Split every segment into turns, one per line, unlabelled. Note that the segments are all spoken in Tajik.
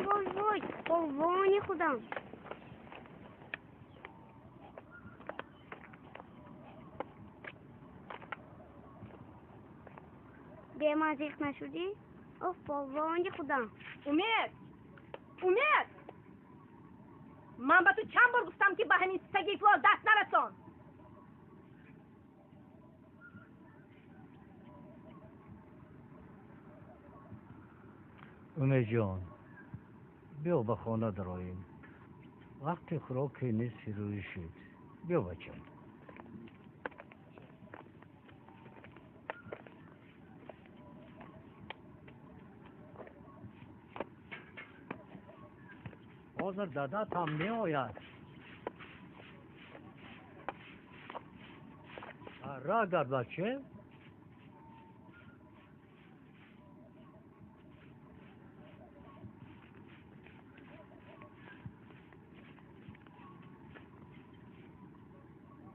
Вой, вой, қурбони худам. Беман зиқ нашудӣ? Оф, полвони худам.
Умед! Умед! Ман ба ту чанд бор гуфтам, ки ба ҳамин саги ифлос даст нарасон.
Умедҷон, биё ба хона дароем. Вақти хӯроке нисфи рӯӣ шуд. Биё, бачам. Ҳозир дадатам меояд. Ра гард, бача.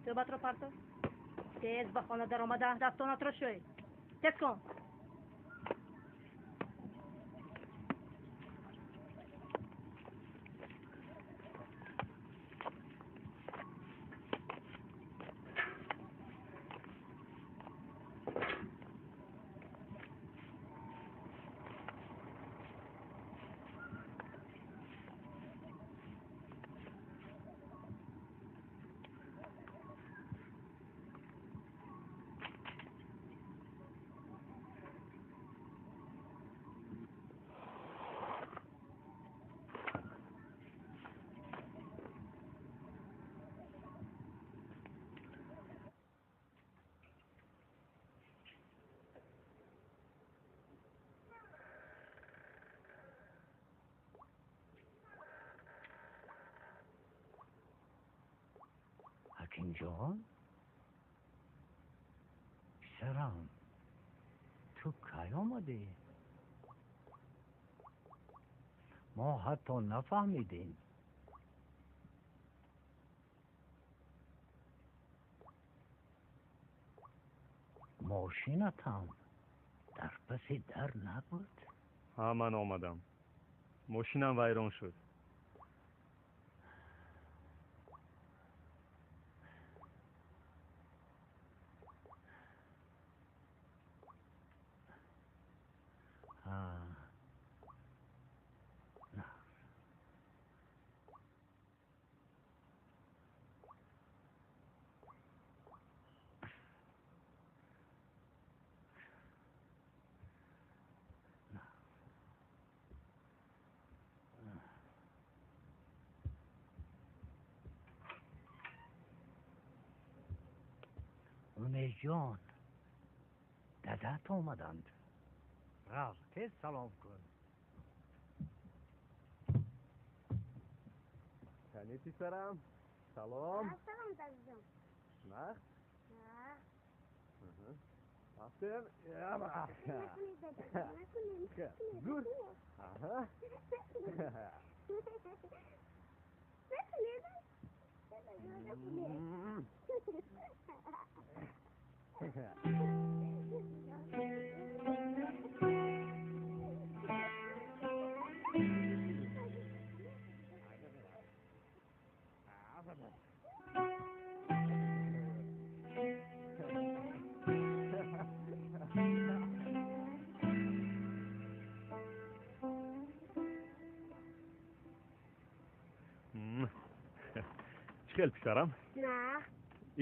Тӯбатро парто. Тез ба хона даромада дастонатро шӯй. Тез кун.
Ҳакимҷон, писарам, ту кай омадӣ? Мо ҳатто нафаҳмидем. Мошинатам дар паси дар набуд?
Ҳа, ман омадам. Мошинам вайрон шуд.
Умедҷон, дадат омаданд. Рав, тез салом кун.
Кани, писарам, салом.
Салом, дадаҷон.
Нағз?
Нағз.
Рафтем.
Накунед, дадаҷон, накунед.
Зур. Аҳа.
Накунед, дадаҷон, накунед.
Чӣ хел, писарам?
Нағз.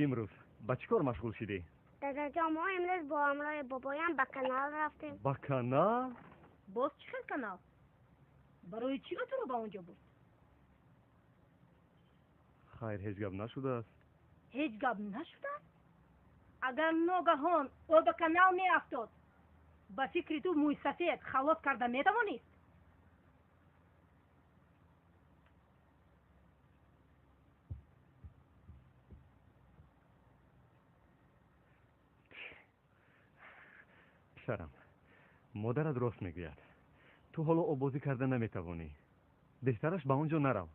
Имрӯз ба чӣ кор машғул шидӣ?
Дадаҷон, мо имрӯз бо ҳамроҳи бобоям ба канал рафтем.
Ба канал?
Боз чӣ хел канал? Барои чӣ ӯ туро ба он ҷо бурд?
Хайр, ҳеҷ гап нашудааст.
Ҳеҷ гап нашудааст? Агар ногаҳон ӯ ба канал меафтод, ба фикри ту мӯйсафед халос карда метавонист?
Писарам, модарат рост мегӯяд. Ту ҳоло оббозӣ карда наметавонӣ. Беҳтараш ба он ҷо нарав.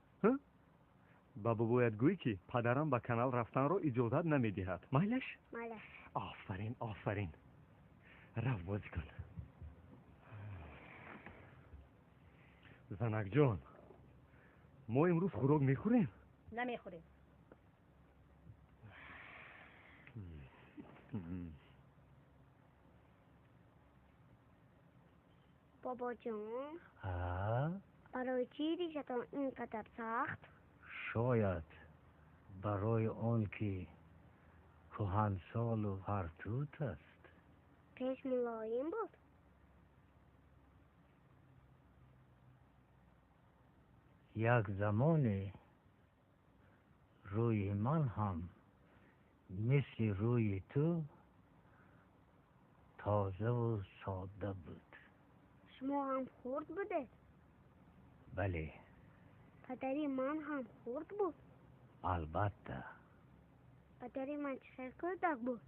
Ба бобоят гӯй, ки падарам ба канал рафтанро иҷозат намедиҳад. Майлаш?
Майлаш.
Офарин, офарин. Рав, бозӣ кун. Занакҷон, мо имрӯз хӯрок мехӯрем?
Намехӯрем.
Бобоҷон, барои чӣ ришатон ин қадар сахт?
Шояд барои он ки кӯҳансолу фартут аст.
Пеш мулоим буд.
Як замоне рӯи ман ҳам мисли рӯи ту тозаву содда буд.
Шумо ҳам хурд будед?
Бале.
Падари ман ҳам хурд буд?
Албатта.
Падари ман чӣ хел кӯдак буд?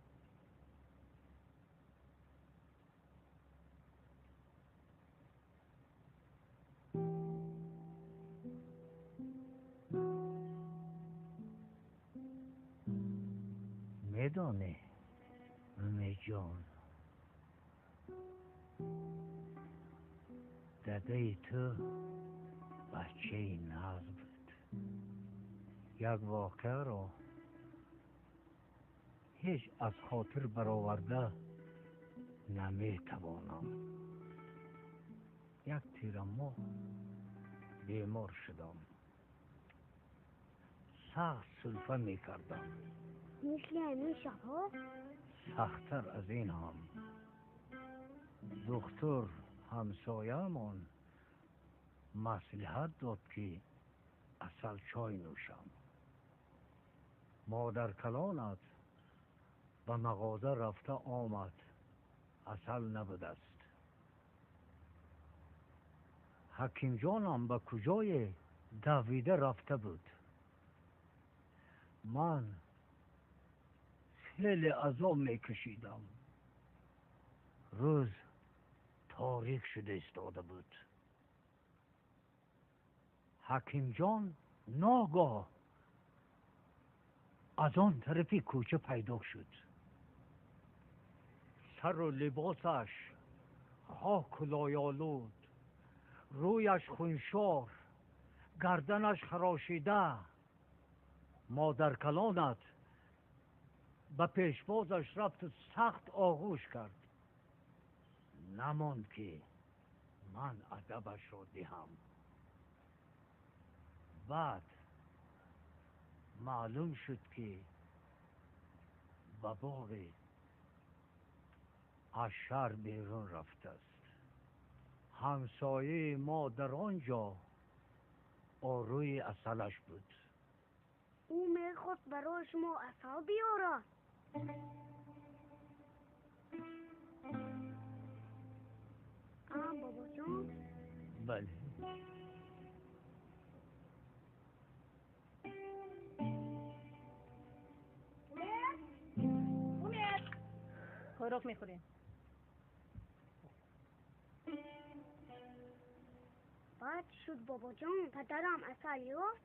Медонӣ, Умедҷон, дадаи ту бачаи нағз буд. Як воқеаро ҳеҷ аз хотир бароварда наметавонам. Як тирамоҳ бемор шудам. Сахт сулфа мекардам.
Мисли ҳамин шабҳо?
Сахттар аз ин ҳам. Духтур ҳамсояамон маслиҳат дод, ки асал чой нӯшам. Модаркалонат ба мағоза рафта омад, асал набудаст. Ҳакимҷонам ба куҷое давида рафта буд. Ман хеле азоб мекашидам. Рӯз торик шуда истода буд. Ҳакимҷон ногоҳ аз он тарафи кӯча пайдо шуд. Сару либосаш хоку лоёлуд, рӯяш хуншор, гарданаш харошида. Модаркалонат ба пешвозаш рафту сахт оғӯш кард. Намонд, ки ман адабашро диҳам. Баъд маълум шуд, ки ба боғи аз шаҳр берун рафтааст. Ҳамсояи мо дар он ҷо орӯи асалаш буд.
Ӯ мехост барои шумо асал биёрад. Бобоҷон?
Бале.
Умед, хӯрок мехӯрем.
Баъд шуд, бобоҷон, падарам асал ёфт?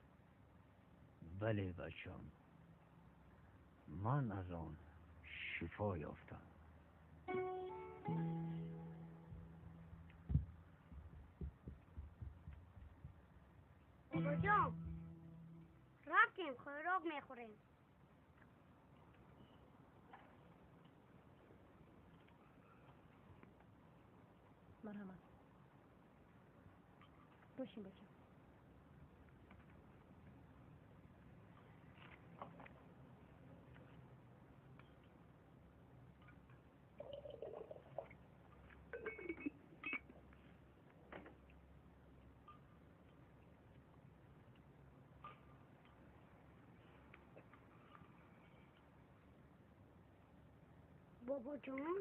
Бале, бачам, ман аз он шифо ёфтам.
Бобоҷон, рафтем, хӯрок мехӯрем.
Марҳамат, бошин, бача.
Бобоҷон,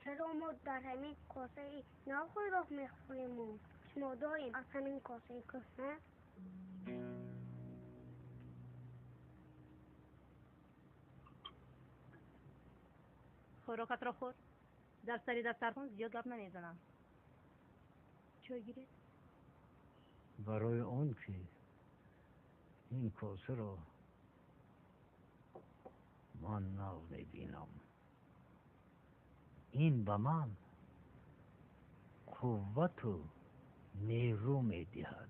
чаро мо дар ҳамин косаи нав хӯрок мехӯрему шумо доим аз ҳамин косаи кӯҳна?
Хӯрокатро хӯр. Дар сари дастархон зиёд гап намезанам. Чой гиред?
Барои он ки ин косаро ман нав мебинам, ин ба ман қуввату Нерӯ медиҳад.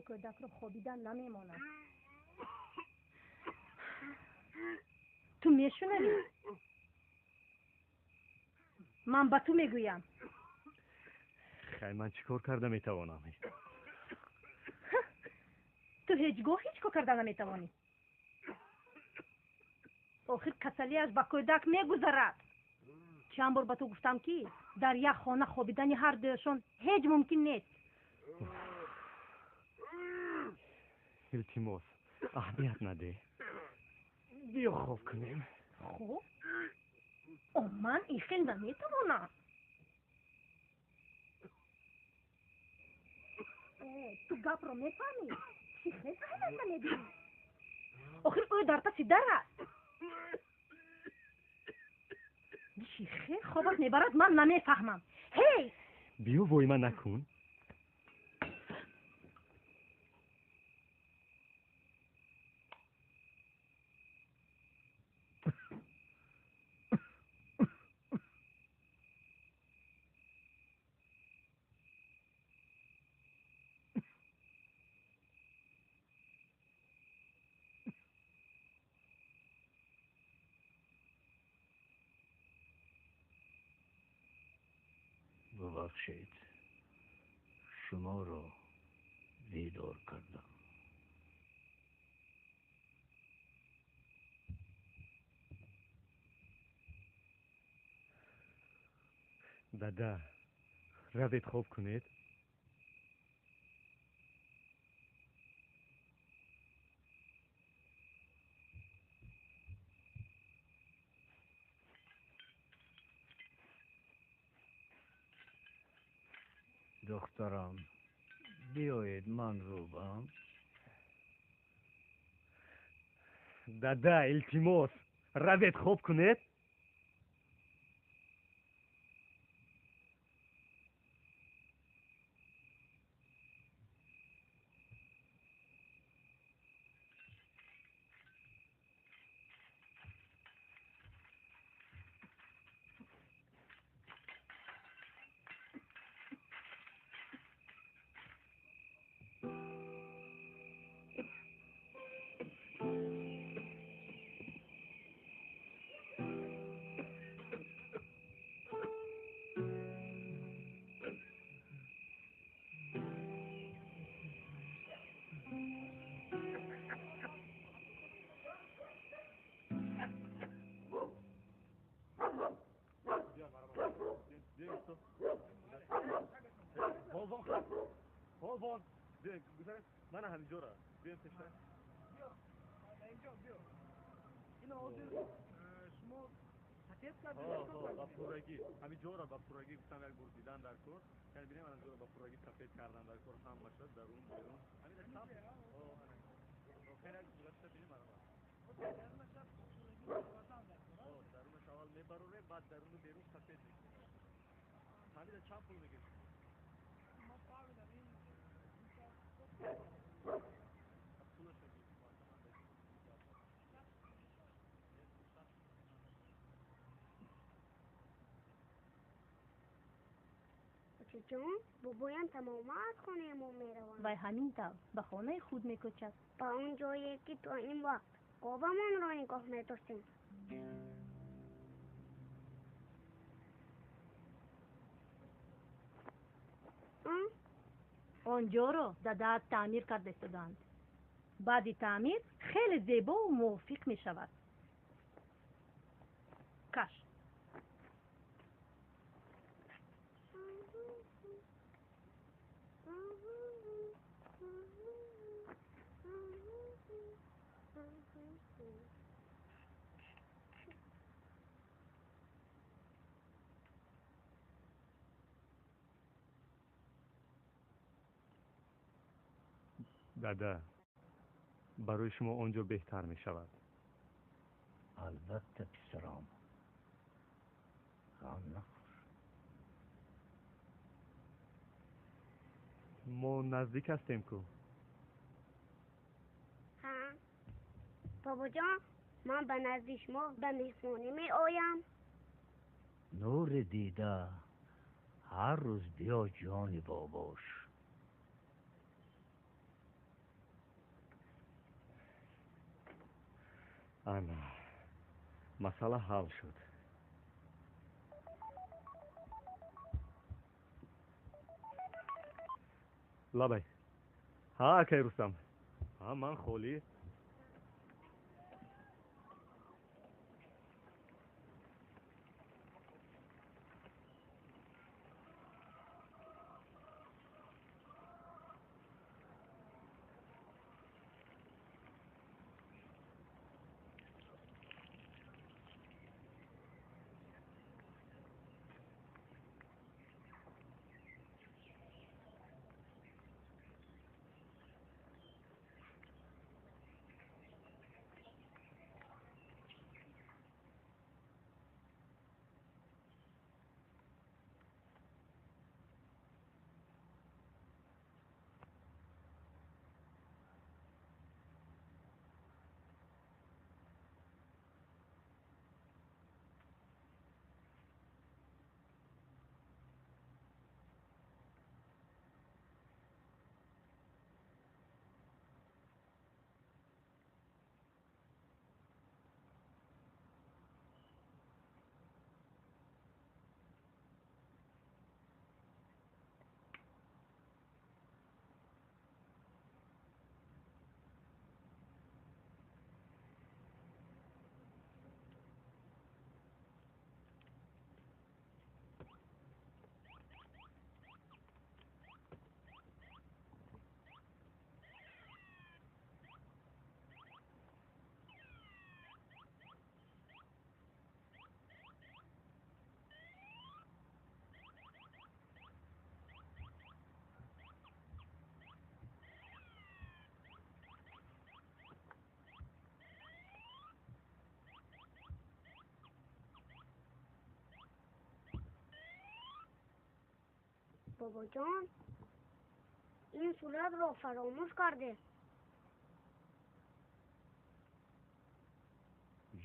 Кӯдакро хобидан намемонад. Ту мешунавӣ? Ман ба ту мегӯям.
Хай, ман чӣ кор карда метавонам?
Ту ҳеҷ гоҳ ҳеҷ кор карда наметавонӣ. Охир касалиаш ба кӯдак мегузарад. Чанд бор ба ту гуфтам, ки дар як хона хобидани ҳар дуяшон ҳеҷ мумкин нест.
Илтимос, аҳамият надеҳ. Биё хоб кунем.
Хоб? О, ман ин хел наметавонам. Ту гапро мефаҳмӣ? Чӣ хел аҳамият намедиҳӣ? Охир ӯ дар паси дар аст. Чӣ хел хобат мебарад, ман намефаҳмам. Ҳей!
Биё войма накун.
Бубахшед, шуморо бедор кардам.
Дада, равед хоб кунед.
Духтарам, биёед ман рӯбам.
Дада, илтимос, равед хоб кунед. Мана ҳаминҷора. Биём пештар.
Инҷо биё. Ино ҳозир шумо сафед кардед?
Ба пуррагӣ. Ҳаминҷора ба пуррагӣ гуфтам як бор дидан дар кор. Яъне бинем ҳаминҷора ба пуррагӣ сафед кардан дар кор ҳамаша дарун берун. Ҳамин чап. Хеле як гузашта бинем ана. Дарунаш аввал мебарорем, баъд даруну берун сафед мекунем. Ҳамин чанд пул мегиред?
Мо фаҳмидам ин.
Чиҷон, бобоям тамоман аз хонаи мо мераванд.
Вай ҳамин тавр ба хонаи худ мекӯчад.
Ба он ҷое ки то ин вақт говамонро нигоҳ медоштем.
Он ҷоро дадаат таъмир карда истодаанд. Баъди таъмир хеле зебову мувофиқ мешавад. Каш.
Дада, барои шумо он ҷо беҳтар мешавад.
Албатта, писарам, ғам нахӯр.
Мо наздик ҳастем ку.
Ҳа, бобоҷон, ман ба назди шумо ба меҳмонӣ меоям.
Нури дида, ҳар рӯз биё ҷони бобош.
Ана, масъала ҳал шуд. Лабай. Ҳа, акай Рустам. Ҳа, ман холӣ.
Бобоҷон, ин суратро фаромӯш кардед.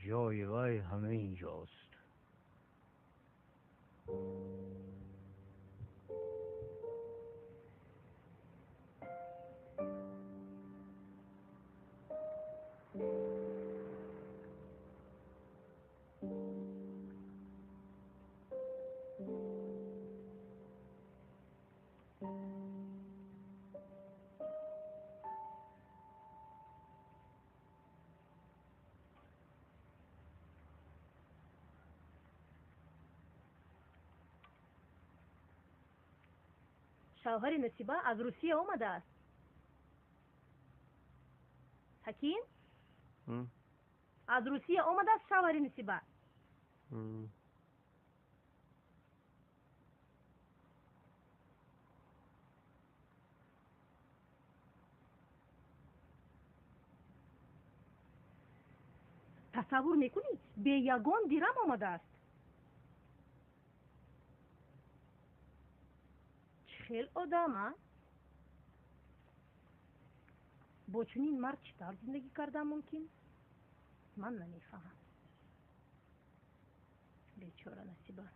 Ҷои вай ҳамин ҷост.
Шавҳари Насиба аз Русия омадааст. Ҳаким? Аз Русия омадааст шавҳари Насиба. Тасаввур мекунӣ, бе ягон дирам омадааст. Хел одам, а? Бо чунин мард чӣ тавр зиндагӣ кардан мумкин? Ман намефаҳмам. Бечора Насиба.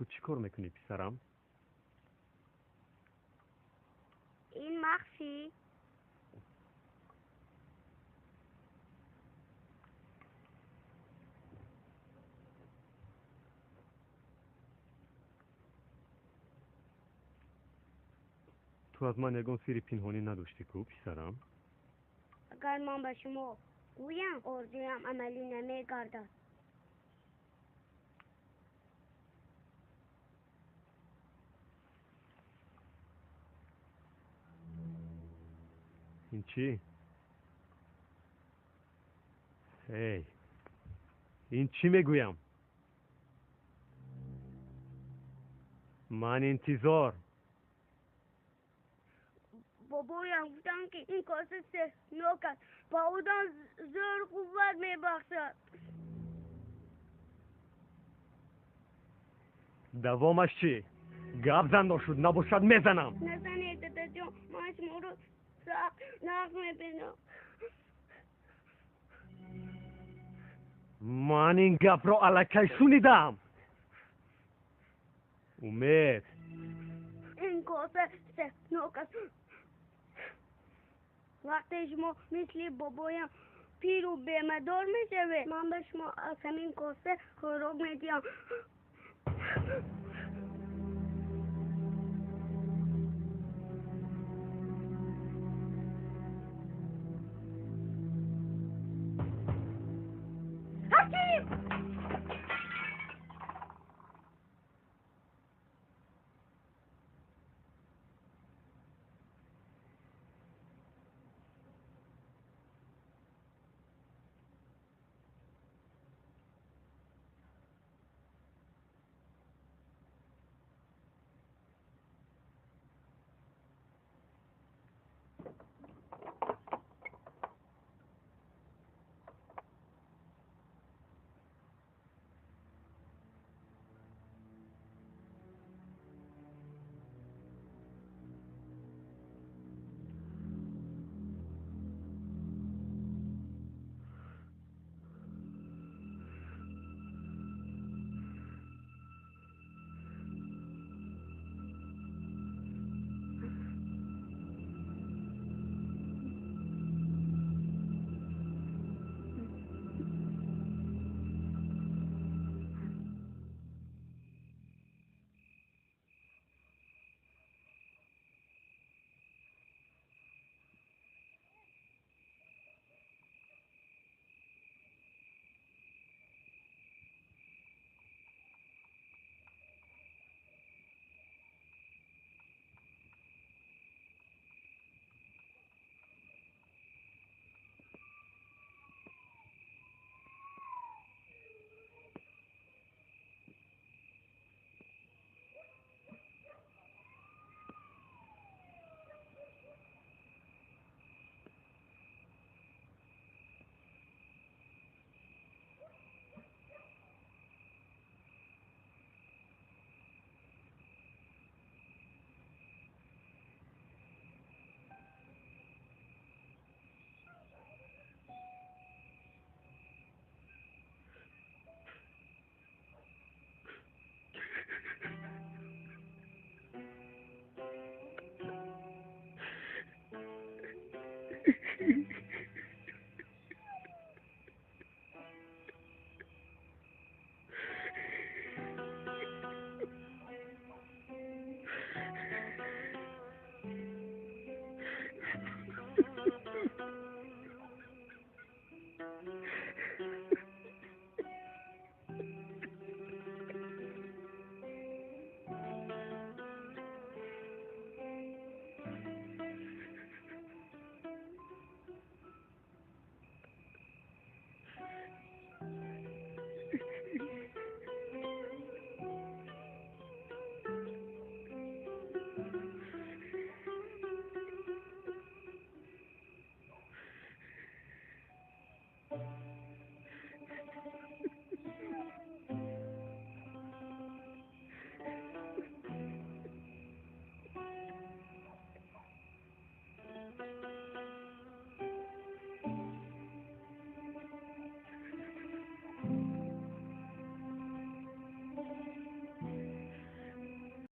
Ту чӣ кор мекунӣ, писарам?
Ин махфӣ.
Ту аз ман ягон сирри пинҳонӣ надоштӣ ку, писарам?
Агар ман ба шумо гӯям, орзуям амалӣ намегардад.
Ин чӣ? Эй, ин чӣ мегӯям? Ман интизор.
Бобоям гуфтанд, ки ин коса сеҳрнок аст, ба одам зӯр қувват мебахшад.
Давомаш чӣ? Гап зан ношуд, набошад мезанам.
Назанед, дадаҷон, ман шуморо сахт нағз мебинам.
Ман ин гапро аллакай шунидам. Умед.
Ин коса сеҳрнок аст. Вақте шумо мисли бобоям пиру бемадор мешавед, ман ба шумо аз ҳамин коса хӯрок медиҳам.
Ҳаким!